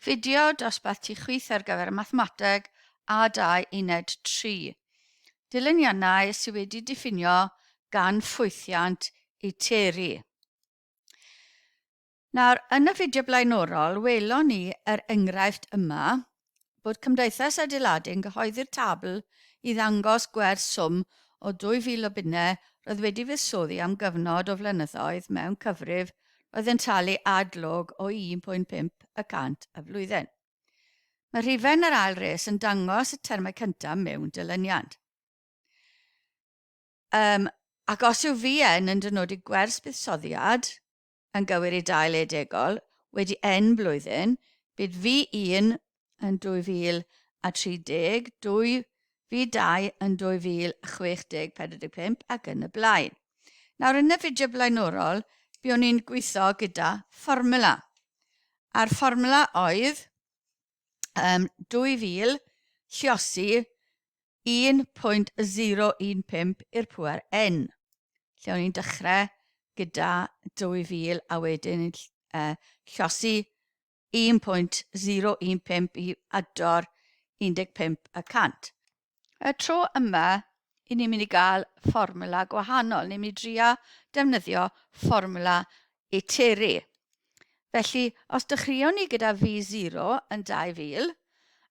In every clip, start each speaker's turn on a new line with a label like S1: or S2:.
S1: Fideo dosbarth tu chwith ar gyfer Mathemateg A2 Uned 3. Dilyniannau sydd wedi diffinio gan ffwythiant Iteri. Nawr, yn y fideo blaenorol, welon ni yr enghraifft yma bod Cymdeithas Adeiladu yn cyhoeddi'r tabl i ddangos gwerth swm o 2,000 o bunnau roedd wedi fuddsoddi am gyfnod o flynyddoedd mewn cyfrif roedd yn talu ad-log o 1.5 y cant y flwyddyn. Mae rhifen yr ail res yn dangos y termau cyntaf mewn dilyniant. Um, ac os yw VN yn dynodi gwers buddsoddiad, yn gywir i dail edegol wedi N blwyddyn, bydd V1 yn 2030, 2, V2 yn 2060, 45 ac yn y blaen. Nawr, yn y fideo blaenorol, buon ni'n gweithio gyda fformula. A'r fformula oedd um, 2000 lliosi 1.015 i'r pŵer n, lle o'n i'n dechrau gyda 2000 a wedyn uh, llosi 1.015 i ador 15 y cant. Y tro yma, i ni'n mynd i gael fformula gwahanol. Ni'n mynd i drio defnyddio fformula Iteri. Felly, os dechreuon ni gyda V0 yn 2000,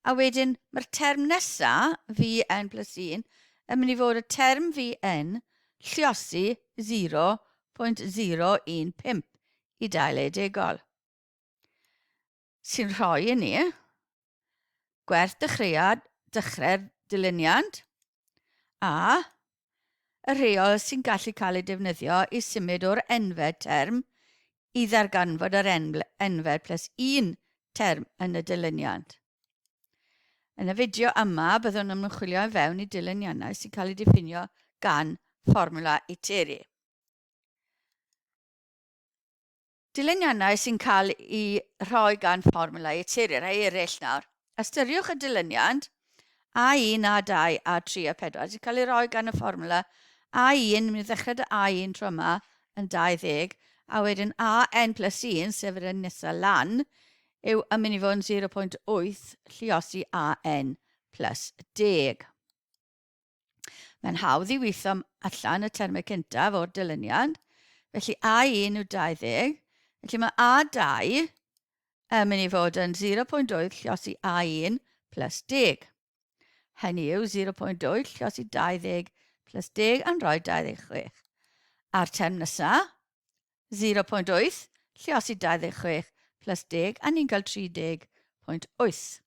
S1: a wedyn mae'r term nesa, Vn plus 1, yn mynd i fod y term Vn lliosi 0.015 i dael edegol, sy'n rhoi i ni gwerth dechreuad, dechrau'r dilyniant, a y rheol sy'n gallu cael ei defnyddio i symud o'r enfed term i ddarganfod yr enfed plus un term yn y dilyniant. Yn y fideo yma, byddwn yn ymchwilio i fewn i dilyniannau sy'n cael eu diffinio gan fformwla Iteri. Dilyniannau sy'n cael eu rhoi gan fformwla Iteri, rhai eraill nawr. Ystyriwch y dilyniant A1, A2, A3 a 4 sy'n cael ei roi gan y fformwla A1, mynd i ddechrau dy A1 tro yma yn 20, a wedyn AN plus 1, sef yr un nesaf lan, yw yn mynd i fod yn 0.8 lliosi AN plus 10. Mae'n hawdd i weithio allan y termau cyntaf o'r dilyniant. Felly A1 yw 20. Felly mae A2 yn mynd i fod yn 0.8 lliosi A1 plus 10. Hynny yw 0.8 lliosi 20 plus 10 yn rhoi 26. A'r term nesaf, 0.8 lliosi 26 plus 10, a ni'n cael 30.8.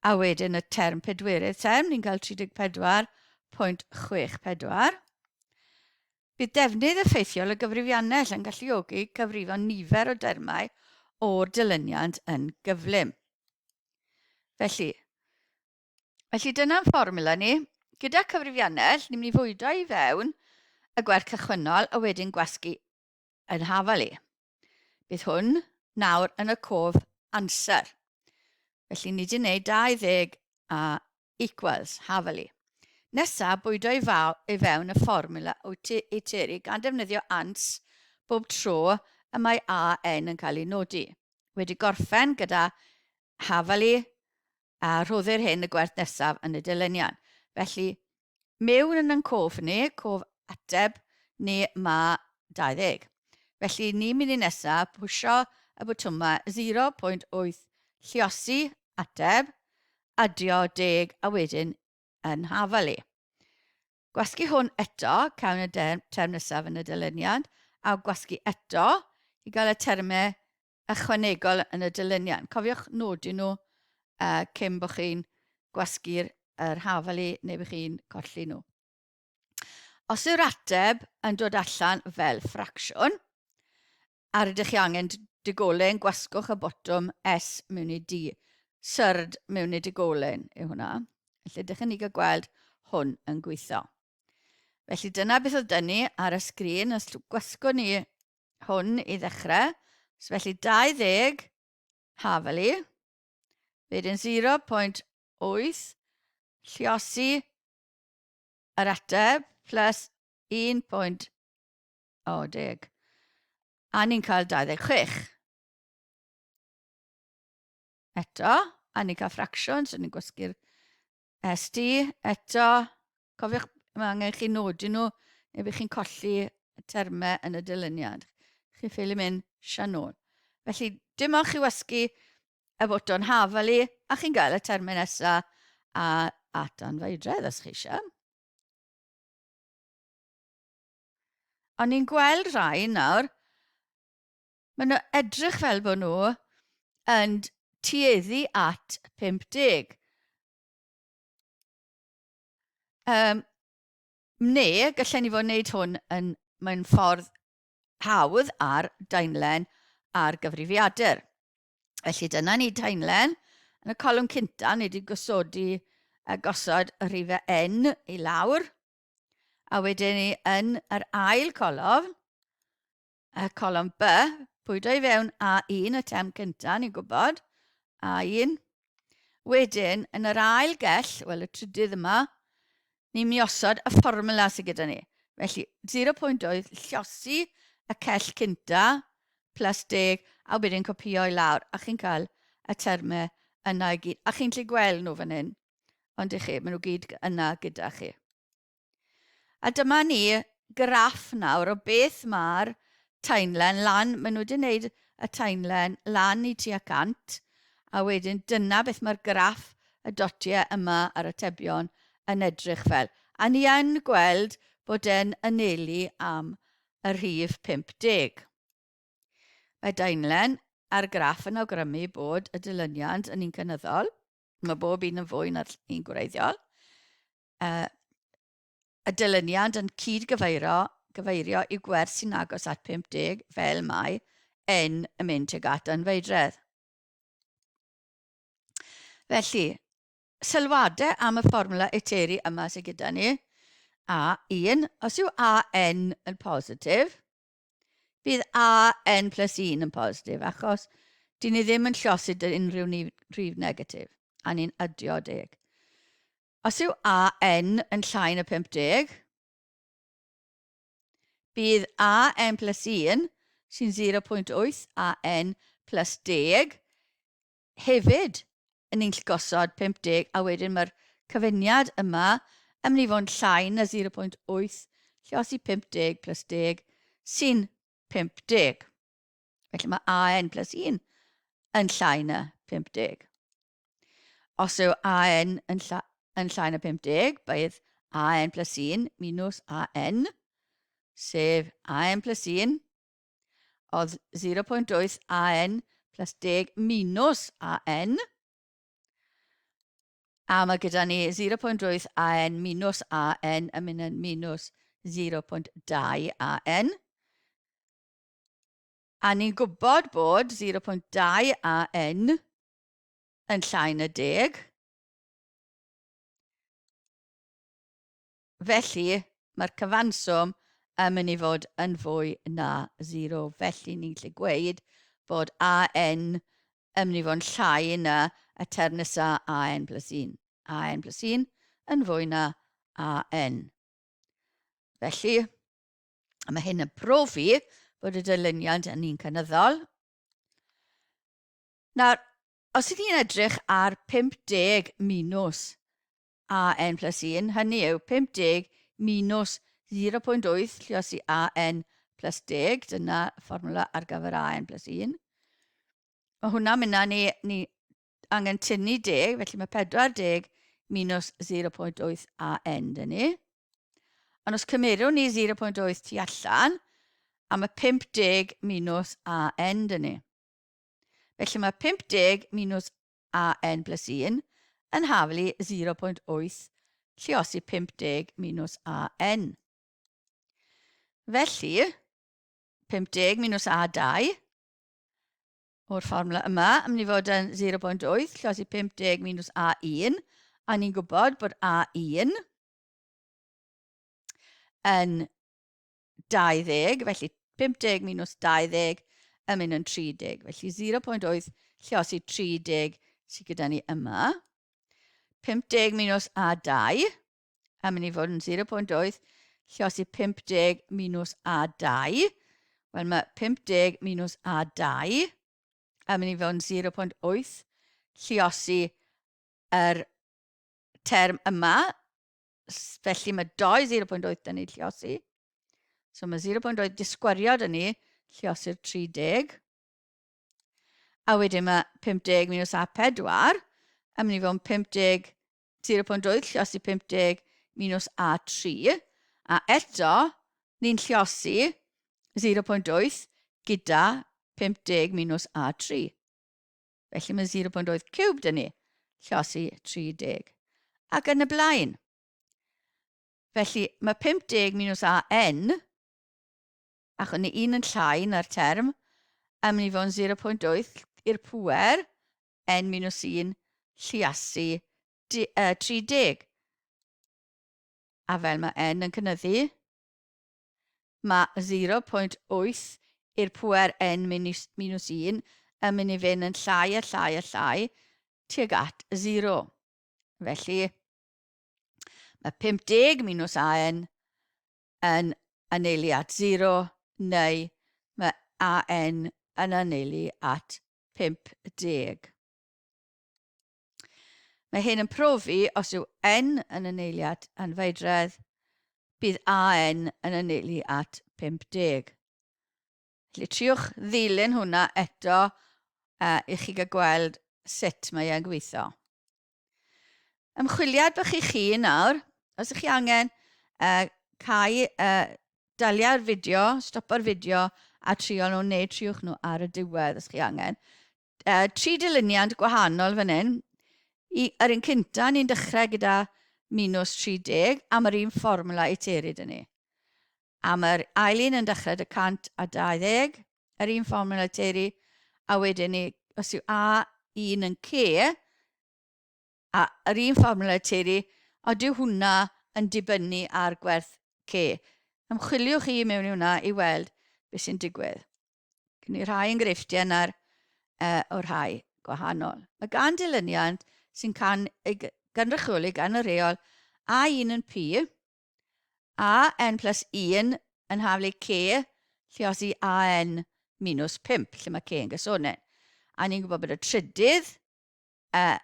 S1: A wedyn y term pedwerydd term, ni'n cael 34.64. Bydd defnydd effeithiol y gyfrifiannell yn galluogi cyfrifo nifer o dermau o'r dilyniant yn gyflym. Felly, felly dyna'n fformula ni. Gyda cyfrifiannell, ni'n mynd i fwydo i fewn y gwerth cychwynnol a wedyn gwasgu yn hafal i. Bydd hwn nawr yn y cof answer. Felly ni wedi gwneud 20 a equals, hafal i. Nesa, bwydo i, faw, i fewn y fformula o iteri gan defnyddio ans bob tro y mae a n yn cael ei nodi. Wedi gorffen gyda hafal i a rhoddir hyn y gwerth nesaf yn y dilyniant. Felly, mewn yn ein cof ni, cof ateb ni mae 20. Felly ni'n mynd i nesaf pwysio y botwma 0.8 lliosi ateb, adio 10 a wedyn yn hafal i. Gwasgu hwn eto, cawn y term nesaf yn y dilyniant, a gwasgu eto i gael y termau ychwanegol yn y dilyniant. Cofiwch nodi nhw uh, cyn bod chi'n gwasgu'r yr hafal i neu bod chi'n colli nhw. Os yw'r ateb yn dod allan fel ffracsiwn, a rydych chi angen digolen, gwasgwch y botwm S mewn i D. Syrd mewn i digolen yw hwnna. Felly ydych chi'n gael gweld hwn yn gweithio. Felly dyna beth oedd dyn ni ar y sgrin. Os gwasgwn ni hwn i ddechrau. So felly 20 hafal i. Wedyn 0.8 lliosi yr ateb plus 1. O, deg. A ni'n cael 26. Eto, a ni'n cael ffracsiwn, so ni'n gwasgu'r SD eto. Cofiwch, mae angen chi nodi nhw, neu bydd chi'n colli y termau yn y dilyniant. Chi'n ffili mynd sian nôl. Felly, dim ond chi wasgu y botwn hafalu, a chi'n gael y termau nesaf a at anfeidredd os chi eisiau. Ond ni'n gweld rhai nawr, maen nhw edrych fel bod nhw yn tueddu at 50. Neu, gallen ni fod yn gwneud hwn yn, mewn ffordd hawdd ar daenlen ar gyfrifiadur. Felly dyna ni taenlen. Yn y colwm cynta, ni wedi gosodi a gosod y rhifau N i lawr. A wedyn ni yn yr ail colofn, y colofn B, bwydo i fewn A1, y tem cynta, ni'n gwybod, A1. Wedyn, yn yr ail gell, wel y trydydd yma, ni'n mynd i osod y fformula sydd gyda ni. Felly, 0.8 llosi y cell cynta plus 10, a wedyn copio i lawr, a chi'n cael y termau yna i gyd. A chi'n gallu gweld nhw fan hyn, ond i chi, maen nhw gyd yna gyda chi. A dyma ni graff nawr o beth mae'r taenlen lan, maen nhw wedi gwneud y taenlen lan i tua 100, a wedyn dyna beth mae'r graff y dotiau yma a'r atebion yn edrych fel. A ni yn gweld bod e'n anelu am y rhif 50. Mae daenlen a'r graff yn awgrymu bod y dilyniant yn un cynyddol. Mae bob un yn fwy na'r un gwreiddiol. Y dilyniant yn cyd-gyfeirio gyfeirio i gwerth sy'n agos at 50 fel mae n yn mynd tuag at anfeidredd. Felly, sylwadau am y fformwla iteri yma sydd gyda ni. A1, os yw AN yn positif, bydd AN plus 1 yn positif, achos dyn ni ddim yn llosi dy unrhyw rhif negatif, a ni'n adio deg. Os yw AN yn llai na 50, bydd AN plus 1, sy'n 0.8 AN plus 10, hefyd yn ni'n gallu gosod 50 a wedyn mae'r cyfuniad yma yn mynd i fod yn llai na 0.8 lluosi 50 plus 10 sy'n 50. Felly mae AN plus 1 yn llai na 50. Os yw AN yn, lla, yn llai na 50, bydd AN plus 1 minus AN, sef AN plus 1 oedd 0.8 AN plus 10 minus AN. A mae gyda ni 0.8 AN minus AN yn mynd yn minus 0.2 AN. A ni'n gwybod bod 0.2 AN yn llai na 10. Felly, mae'r cyfanswm yn mynd i fod yn fwy na 0. Felly, ni'n gallu gweud bod AN yn mynd i fod yn llai na y term nesaf AN plus 1. AN plus 1 yn fwy na AN. Felly, mae hyn yn profi bod y dilyniant yn un cynyddol. Nawr, os ydych chi'n edrych ar 50 minus AN plus 1, hynny yw 50 minus 0.8 lluosi AN plus 10, dyna fformwla ar gyfer AN plus 1. Mae hwnna'n mynd â ni, ni angen tynnu 10, felly mae 40 minus 0.8 AN dyn ni. Ond os cymerwn ni 0.8 tu allan, a mae 50 minus AN dyn ni. Felly mae 50 minus AN plus 1 yn haflu 0.8 lluosi 50 minus AN. Felly, 50 minus A2 o'r fformwla yma yn mynd i fod yn 0.8 lluosi 50 minus A1, a ni'n gwybod bod A1 yn 20, felly 50 minus 20 yn mynd yn 30. Felly 0.8 lliosi 30 sydd gyda ni yma. 50 minus A2 yn mynd i fod yn 0.8 lliosi 50 minus A2. Wel, mae 50 minus A2 yn mynd i fod yn 0.8. lliosi yr term yma, felly mae 2 0.8 dyn ni lliosi. So mae 0.8 disgwyrio dyn ni lliosi'r 30. A wedyn mae 50 minus A4 yn mynd i fod yn 50, 0.8 lliosi 50 minus A3. A eto, ni'n lliosi 0.8 gyda 50 minus A3. Felly mae 0.8 ciwb dyn ni, llosi 30. Ac yn y blaen. Felly mae 50 minus AN, ac o'n ni un yn llai na'r term, yn mynd i fod yn 0.8 i'r pŵer n minus 1 lliasu 30. A fel mae n yn cynyddu, mae 0.8 i'r pŵer n minus, minus 1 yn mynd i fynd yn llai a llai a llai tuag at 0. Felly, mae 50 minus AN yn anelu at 0 neu mae AN yn anelu at 50. Mae hyn yn profi os yw n yn anelu at anfeidredd, bydd AN yn anelu at 50. Felly triwch ddilyn hwnna eto uh, i chi gael gweld sut mae e'n gweithio. Ymchwiliad bych i chi nawr, os ydych chi angen uh, cau uh, daliau'r fideo, stopo'r fideo a trio nhw neu triwch nhw ar y diwedd os chi angen. 3 dilyniant gwahanol fan hyn. I, yr un cynta, ni'n dechrau gyda minus 30, a mae'r un fformwla iteru dyn ni. A mae'r ail un yn dechrau dy 120, yr un fformwla iteru, a wedyn ni, os yw A1 yn C, a yr un fformwla iteru, ond dyw hwnna yn dibynnu ar gwerth C. Ymchwiliwch chi mewn i hwnna i weld beth sy'n digwydd. Gen i rhai enghreifftiau na'r uh, o rhai gwahanol. Mae gan dilyniant sy'n can ei gynrychioli gan y rheol A1 yn P, A n plus 1 yn haflu C lliosi AN minus 5, lle mae C yn gysonyn. A ni'n gwybod bod y trydydd, uh,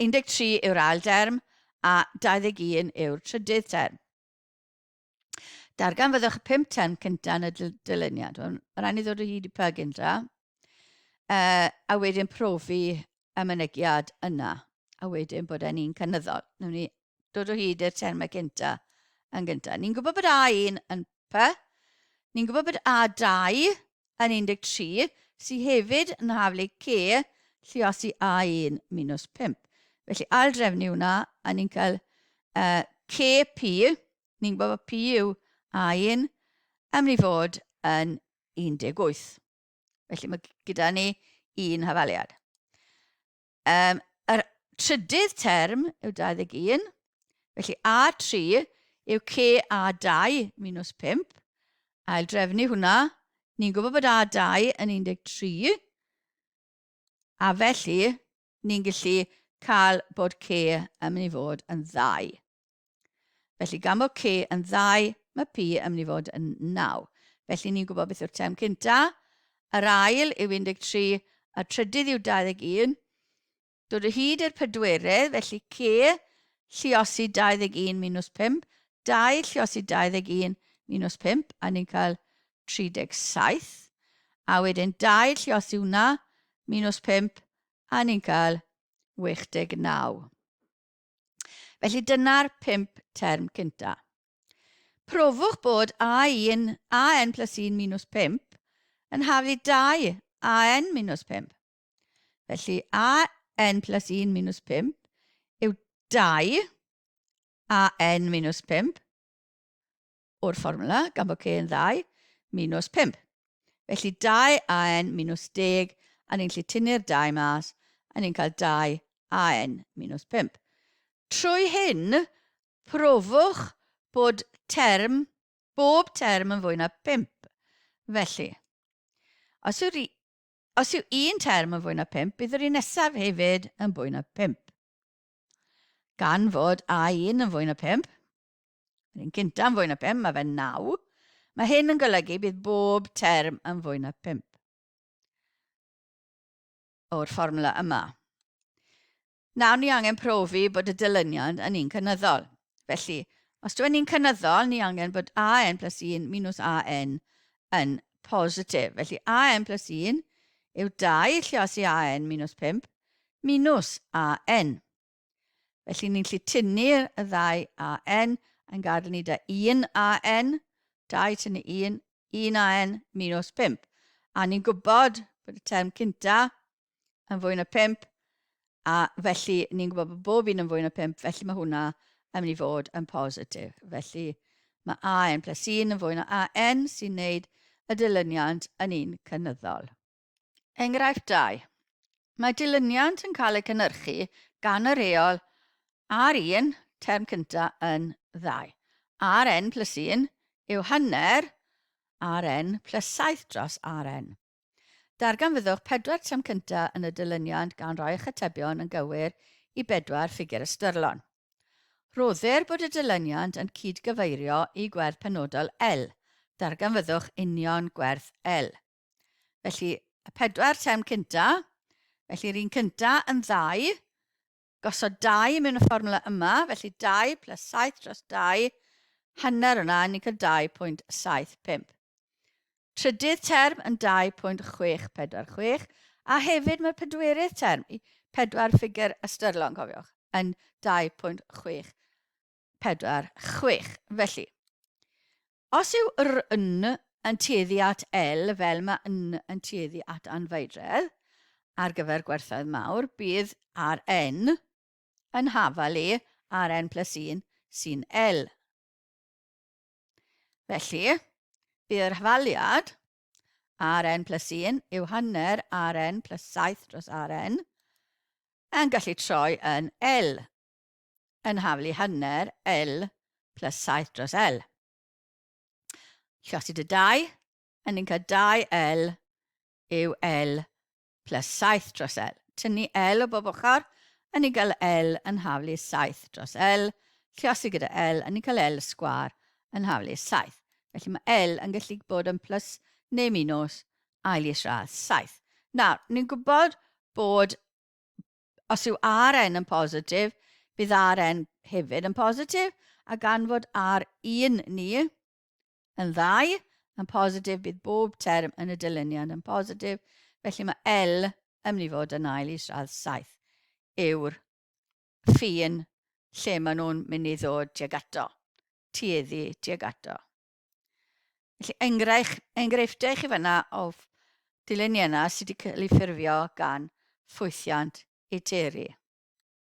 S1: 13 yw'r ail derm a 21 yw'r trydydd term. Darganfyddwch y 5 term cyntaf yn y dyluniad. Wel, mae rhaid ni ddod o hyd i P gynta. A wedyn profi y mynegiad yna. A wedyn bod e'n un cynyddol. Nwwn ni dod o hyd i'r termau cynta yn gyntaf. Ni'n gwybod bod A1 yn P. Ni'n gwybod bod A2 yn 13, sydd hefyd yn haflu C lliosi A1 minus 5. Felly aildrefnu hwnna, a ni'n cael uh, KP, ni'n gwybod bod P yw A1, yn mynd i fod yn 18. Felly mae gyda ni un hafaliad. Um, yr trydydd term yw 21, felly A3 yw KA2 minus 5. Ail drefnu hwnna, ni'n gwybod bod A2 yn 13, a felly ni'n gallu cael bod K yn mynd i fod yn 2. Felly gan bod K yn ddau, mae P yn mynd i fod yn 9. Felly ni'n gwybod beth yw'r term cynta. Yr ail yw 13, a'r trydydd yw 21. Dod o hyd i'r pedwerydd, felly C lliosi 21 minus 5, 2 lliosi 21 minus 5, a ni'n cael 37. A wedyn 2 lliosi hwnna minus 5, a ni'n cael 89. Felly dyna'r 5 term cynta. Profwch bod A1, AN plus 1 minus 5 yn haflu 2 AN minus 5. Felly AN plus 1 minus 5 yw 2 AN minus 5 o'r fformwla, gan bod C yn 2, minus 5. Felly 2 AN minus 10, a ni'n gallu tynnu'r 2 mas, a ni'n cael 2 AN minus 5. Trwy hyn, profwch bod term, bob term yn fwy na 5. Felly, os yw, os yw un term yn fwy na 5, bydd yr un nesaf hefyd yn fwy na 5. Gan fod A1 yn fwy na 5, Yr un cyntaf yn fwy na 5, mae fe'n 9. Mae hyn yn golygu bydd bob term yn fwy na 5 o'r fformwla yma. Nawr ni angen profi bod y dilyniant yn un cynyddol. Felly, os dwi'n un cynyddol, ni angen bod AN plus 1 minus AN yn positif. Felly, AN plus 1 yw 2 lliosi AN minus 5 minus AN. Felly ni'n gallu tynnu'r y ddau AN yn gadael ni da 1 AN, 2 tynnu 1, 1 AN minus 5. A ni'n gwybod bod y term cynta yn fwy na 5, a felly ni'n gwybod bod bob un yn fwy na 5, felly mae hwnna yn mynd i fod yn positif. Felly mae AN plus 1 yn fwy na AN sy'n neud y dilyniant yn un cynyddol. Enghraifft 2. Mae dilyniant yn cael ei cynhyrchu gan y rheol R1, term cyntaf, yn ddau. Rn plus 1 yw hanner Rn plus 7 dros Rn. Darganfyddwch pedwar term cyntaf yn y dilyniant gan roi eich atebion yn gywir i bedwar ffigur ystyrlon. Rhoddir bod y dilyniant yn cydgyfeirio i gwerth penodol L. Darganfyddwch union gwerth L. Felly, y pedwar term cynta, felly'r un cynta yn ddau, gosod 2 mewn y fformwla yma, felly 2 plus 7 dros 2, hanner hwnna, ni'n cael 2.75. Trydydd term yn 2.646, a hefyd mae'r pedwerydd term, pedwar ffigur ystyrlon, cofiwch, yn 2.6 4, 6. Felly, os yw r n yn tueddu at L fel mae n yn tueddu at anfeidredd ar gyfer gwerthoedd mawr, bydd Rn yn hafal i Rn plus 1 sy'n L. Felly, bydd yr hafaliad Rn plus 1 yw hanner Rn plus 7 dros Rn yn gallu troi yn L. yn haflu hanner L plus 7 dros L. Llosi dy 2, a ni'n cael 2L yw L plus 7 dros L. Tynnu L o bob ochr, a ni'n cael L yn haflu 7 dros L. Lliosi gyda L, a ni'n cael L sgwar yn haflu 7. Felly mae L yn gallu bod yn plus neu minus ail isradd 7. Nawr, ni'n gwybod bod Os yw Rn yn positif, bydd Rn hefyd yn positif, a gan fod R1 ni yn ddau yn positif, bydd bob term yn y dilyniant yn positif, felly mae L yn mynd i fod yn ail isradd 7 yw'r ffin lle maen nhw'n mynd i ddod tuag ato, tueddu tuag ato. Felly enghraifft, enghreifftiau i chi fanna o dilyniannau sydd wedi cael eu ffurfio gan ffwythiant Iteri.